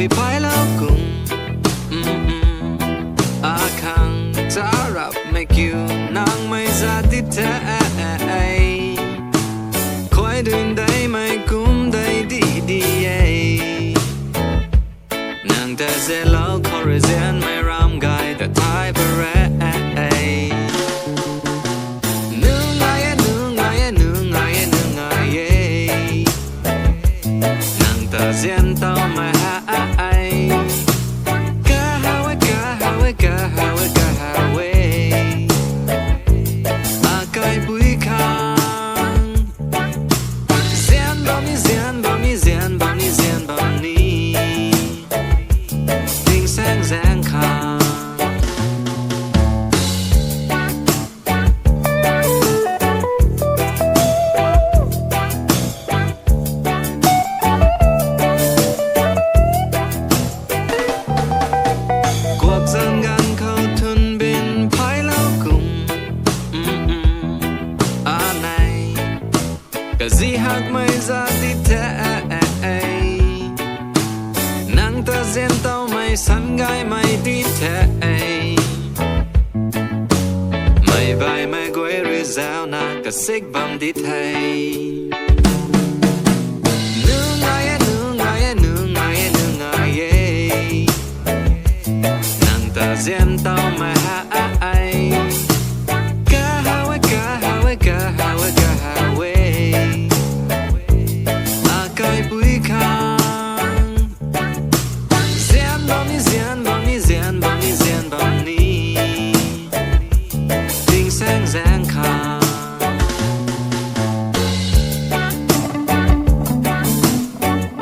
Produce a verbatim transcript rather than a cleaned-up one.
Pui phailou kum, mm, mm. Akhang charapmei kiu nangmei zat di the. Khuay dun deimei kum dei di di e. Nang ta zianlou khou rui zianmei ram gay ta thay pare. Nungai e, nungai e, nungai e, nungai e. Nang ta zian towmei hei kahaw e, kahaw e, kahaw e, kahaw e. Akaipui khang zian bam ni, zian bam ni, zian bam ni, zian bam ni. Tingsaeng zaeng khang kuak zaeng ganv khou thun bin phailou kum, mm, mm. Anei kazi hakmei zat di the. Nang ta zian towmei san gaymei di the. Meic baihmei guay rui zauna kasik bam di the. Nungai e, nungai e, nungai e, nungai e. Nang ta zian towmei hei kahaw e, kahaw e, kahaw e, kahaw e. Akaipui khang zian bam ni, zian bam ni, zian bam ni, zian bam ni. Tingsaeng zaeng khang